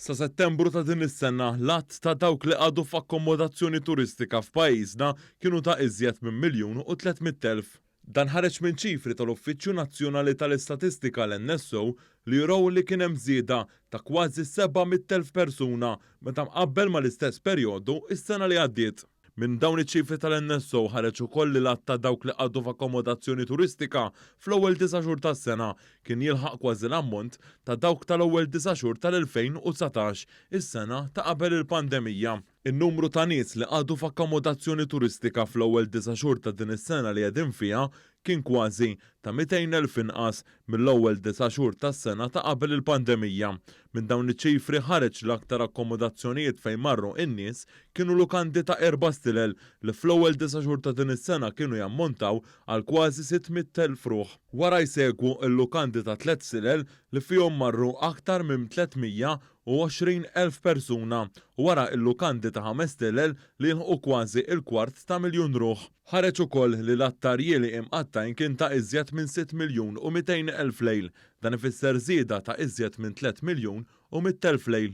Sa Settembru ta' din is-sena, l-għadd ta' dawk li qagħdu f'akkomodazzjoni turistika f'pajjiżna kienu ta' iżjed minn 1,300,000. Dan ħareġ minn ċifri tal-Uffiċċju Nazzjonali tal-Istatistika l-NSO li jurew li kien hemm żieda ta' kważi 700,000 persuna meta mqabbel mal-istess perjodu s-sena li għaddiet. Minn dawn iċ-ċifri tal-NSO ħareġ ukoll li l-għadd ta' dawk li qagħdu f'akkomodazzjoni turistika fl-ewwel disa' xhur tas-sena kien jilħaq kważi l-ammont ta' dawk tal-ewwel disa' xhur tal-2019, is-sena ta' qabel il-pandemija. In-numru ta' nies li qagħdu f'akkomodazzjoni turistika fl-ewwel disa' xhur ta' din is-sena li qegħdin fiha kien kważi ta' 200,000 inqas mill-ewwel disa' xhur tas-sena ta' qabel il-pandemija. Minn dawn iċ-ċifri ħareġ li l-aktar akkomodazzjonijiet fejn marru in-nies kienu lukandi ta' erba' stilel li fl-ewwel disa' xhur ta' din is-sena kienu jammontaw għal kważi 600,000 ruħ. Wara jsegwu l-lukandi ta' tliet stilel li fihom marru aktar minn 320,000 persuna u wara l-lukandi ta' ħames stilel li jilħqu kważi l-kwart ta' miljun ruħ. Ħareġ ukoll li l-għadd ta' rjieli imqattgħin kien ta' iżjed minn 6,200,000 lejl. Dan ifisser żieda ta' iżjed minn 3,100,000 lejl.